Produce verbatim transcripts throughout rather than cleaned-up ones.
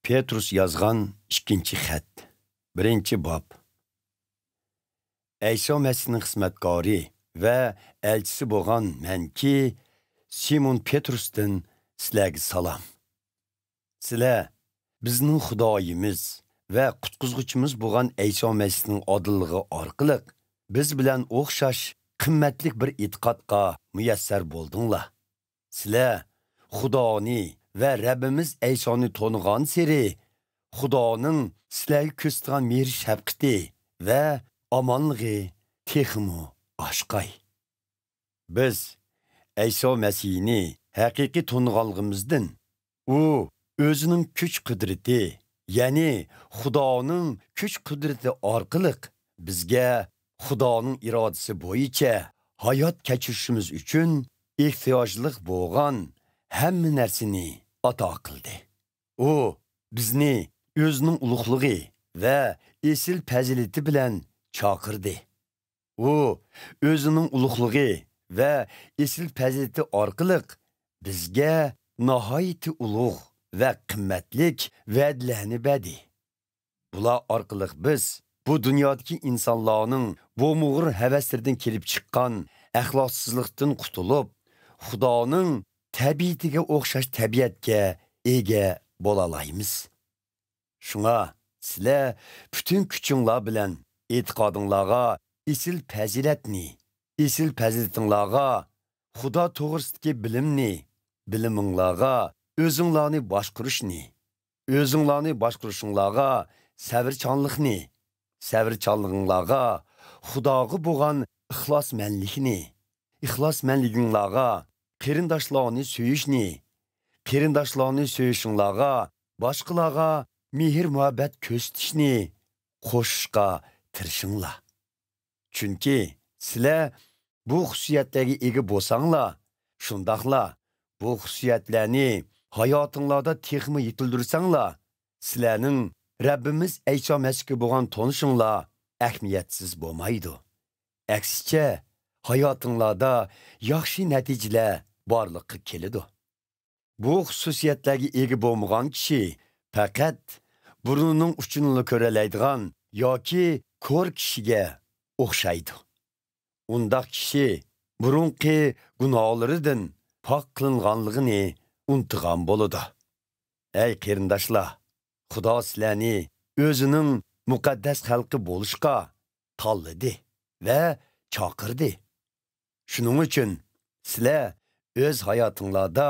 پېترۇس يازغان ئىككىنچى خەت. بىرىنچى باب. ئەيسا مەسىھنىڭ خىزمەتكارى ۋە ئەلچىسى بولغان مەنكى، سىمون پېترۇستىن سىلەرگە سالام. سىلەر بىزنىڭ خۇدايىمىز ۋە قۇتقۇزغۇچىمىز بولغان ئەيسا مەسىھنىڭ ئادىللىقى ئارقىلىق بىز بىلەن ئوخشاش قىممەتلىك بىر ئېتىقادقا مۇيەسسەر بولدۇڭلار. سىلەر خۇدانى ۋە رەببىمىز ئەيسانى تونۇغانسېرى، خۇدانىڭ سىلەرگە كۆرسىتىدىغان مېھىر-شەپقىتى ۋە ئامانلىقى تېخىمۇ ئاشقاي. بىز ئەيسا مەسىھنى ھەقىقىي تونۇغانلىقىمىزدىن، ئۇ ئۆزىنىڭ كۈچ-قۇدرىتى، يەنى خۇدانىڭ كۈچ-قۇدرىتى ئارقىلىق بىزگە خۇدانىڭ ئىرادىسى بويىچە ھايات كەچۈرۈشىمىز ئۈچۈن ئېھتىياجلىق بولغان ھەممە نەرسىنى ئاتا قىلدى. ئۇ بىزنى ئۆزىنىڭ ئۇلۇغلۇقى ۋە ئېسىل پەزىلىتى بىلەن چاقىردى. ئۇ ئۆزىنىڭ ئۇلۇغلۇقى ۋە ئېسىل پەزىلىتى ئارقىلىق بىزگە ناھايىتى ئۇلۇغ ۋە قىممەتلىك ۋەدىلەرنى بەردى. بۇلار ئارقىلىق بىز بۇ دۇنيادىكى ئىنسانلارنىڭ بومۇغۇر ھەۋەسلىرىدىن كېلىپ چىققان ئەخلاقسىزلىقتىن قۇتۇلۇپ، خۇدانىڭ تەبىئىتىگە ئوخشاش تەبىئەتكە ئىگە بولالايمىز. شۇڭا سىلەر پۈتۈن كۈچۈڭلار بىلەن ئېتىقادىڭلارغا ئېسىل پەزىلەتنى، ئېسىل پەزىلىتىڭلارغا خۇدا توغرىسىدىكى بىلىمنى، بىلىمىڭلارغا ئۆزۈڭلارنى باشقۇرۇشنى، ئۆزۈڭلارنى باشقۇرۇشۇڭلارغا سەۋرچانلىقنى، سەۋرچانلىقىڭلارغا خۇداغا بولغان ئىخلاسمەنلىكنى، ئىخلاسمەنلىكىڭلارغا قېرىنداشلارنى سۆيۈشنى، قېرىنداشلارنى سۆيۈشۈڭلارغا باشقىلارغا مېھىر-مۇھەببەت كۆرسىتىشنى قوشۇشقا تىرىشىڭلار. چۈنكى سىلەر بۇ خۇسۇسىيەتلەرگە ئىگە بولساڭلار، شۇنداقلا بۇ خۇسۇسىيەتلەرنى ھاياتىڭلاردا تېخىمۇ يېتىلدۈرسەڭلار، سىلەرنىڭ رەببىمىز ئەيسا مەسىھكە بولغان تونۇشۇڭلار ئەھمىيەتسىز بولمايدۇ. ئەكسىچە، ھاياتىڭلاردا ياخشى نەتىجىلەر بارلىققا كېلىدۇ. بۇ خۇسۇسىيەتلەرگە ئىگە بولمىغان كىشى پەقەت بۇرنىنىڭ ئۇچىنىلا كۆرەلەيدىغان ياكى كور كىشىگە ئوخشايدۇ. ئۇنداق كىشى بۇرۇنقى گۇناھلىرىدىن پاك قىلىنغانلىقىنى ئۇنتۇغان بولىدۇ. ئەي قېرىنداشلار، خۇدا سىلەرنى ئۆزىنىڭ مۇقەددەس خەلقى بولۇشقا تاللىدى ۋە چاقىردى. شۇنىڭ ئۈچۈن سىلەر ئۆز ھاياتىڭلاردا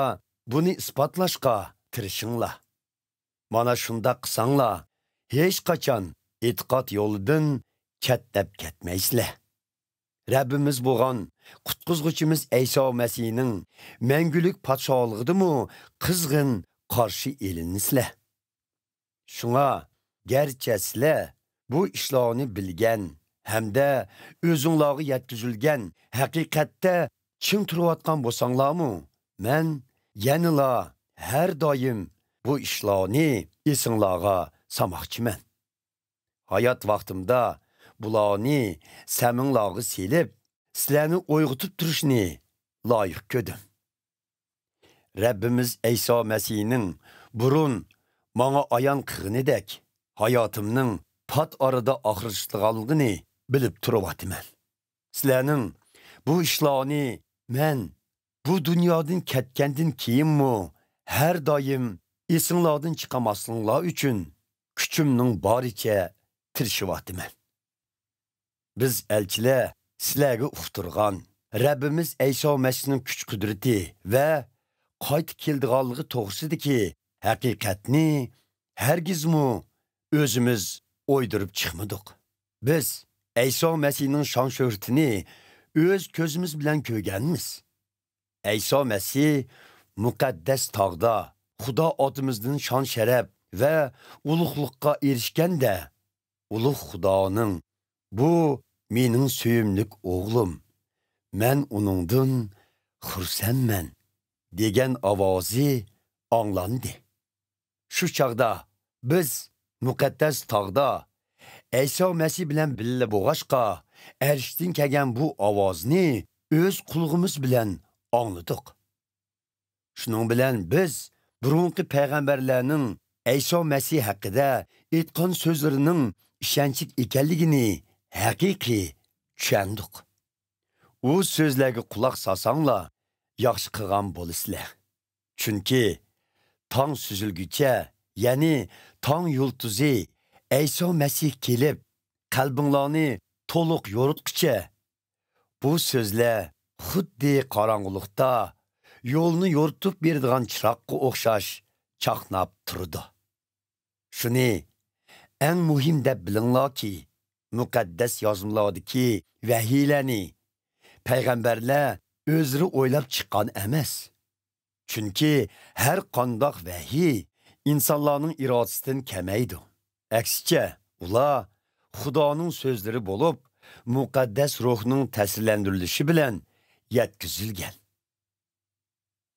بۇنى ئىسپاتلاشقا تىرىشىڭلار. مانا شۇنداق قىلساڭلار، ھېچقاچان ئېتىقاد يولىدىن چەتنەپ كەتمەيسىلەر. رەببىمىز بولغان قۇتقۇزغۇچىمىز ئەيسا مەسىھنىڭ مەڭگۈلۈك پادىشاھلىقىدىمۇ قىزغىن قارشى ئېلىنىسىلەر. شۇڭا، گەرچە سىلەر بۇ ئىشلارنى بىلگەن ھەمدە ئۆزۈڭلارغا يەتكۈزۈلگەن ھەقىقەتتە چىڭ تۇرۇۋاتقان بولساڭلارمۇ، مەن يەنىلا ھەر دائىم بۇ ئىشلارنى ئېسىڭلارغا سالماقچىمەن. ھايات ۋاقتىمدا بۇلارنى سەمىڭلارغا سېلىپ، سىلەرنى ئويغىتىپ تۇرۇشنى لايىق كۆردۈم. رەببىمىز ئەيسا مەسىھنىڭ بۇرۇن ماڭا ئايان قىلغىنىدەك، ھاياتىمنىڭ پات ئارىدا ئاخىرلىشىدىغانلىقىنى بىلىپ تۇرۇۋاتىمەن. سىلەرنىڭ بۇ ئىشلارنى مەن بۇ دۇنيادىن كەتكەندىن كېيىنمۇ ھەر دائىم ئېسىڭلاردىن چىقارماسلىقىڭلار ئۈچۈن كۈچۈمنىڭ بارىچە تىرىشىۋاتىمەن. بىز ئەلچىلەر سىلەرگە ئۇقتۇرغان رەببىمىز ئەيسا مەسىھنىڭ كۈچ-قۇدرىتى ۋە قايتا كېلىدىغانلىقى توغرىسىدىكى ھەقىقەتنى ھەرگىزمۇ ئۆزىمىز ئويدۇرۇپ چىقمىدۇق. بىز ئەيسا مەسىھنىڭ شان-شۆھرىتىنى ئۆز كۆزىمىز بىلەن كۆرگەنمىز. ئەيسا مەسىھ مۇقەددەس تاغدا خۇدا ئاتىمىزدىن شان-شەرەپ ۋە ئۇلۇغلۇققا ئېرىشكەندە، ئۇلۇغ خۇدانىڭ، «بۇ مېنىڭ سۆيۈملۈك ئوغلۇم، مەن ئۇنىڭدىن خۇرسەنمەن» دېگەن ئاۋازى ئاڭلاندى. شۇ چاغدا بىز مۇقەددەس تاغدا ئەيسا مەسىھ بىلەن بىللە بولغاچقا، ئەرشتىن كەلگەن بۇ ئاۋازنى ئۆز قۇلىقىمىز بىلەن ئاڭلىدۇق. شۇنىڭ بىلەن بىز بۇرۇنقى پەيغەمبەرلەرنىڭ ئەيسا مەسىھ ھەققىدە ئېيتقان سۆزلىرىنىڭ ئىشەنچلىك ئىكەنلىكىنى ھەقىقىي چۈشەندۇق. ئۇ سۆزلەرگە قۇلاق سالساڭلار، ياخشى قىلغان بولىسىلەر. چۈنكى تاڭ سۈزۈلگۈچە، يەنى تاڭ يۇلتۇزى ئەيسا مەسىھ كېلىپ، قەلبىڭلارنى تولۇق يورۇتقۇچە، بۇ سۆزلەر خۇددى قاراڭغۇلۇقتا يولنى يورۇتۇپ بېرىدىغان چىراغقا ئوخشاش چاقناپ تۇرىدۇ. شۇنى ئەڭ مۇھىم دەپ بىلىڭلاركى، مۇقەددەس يازمىلاردىكى ۋەھىيلەرنى پەيغەمبەرلەر ئۆزلىرى ئويلاپ چىققان ئەمەس. چۈنكى ھەر قانداق ۋەھىي ئىنسانلارنىڭ ئىرادىسىدىن كەلمەيدۇ. ئەكسىچە، ئۇلار خۇدانىڭ سۆزلىرى بولۇپ، مۇقەددەس روھنىڭ تەسىرلەندۈرۈلۈشى بىلەن يەتكۈزۈلگەن.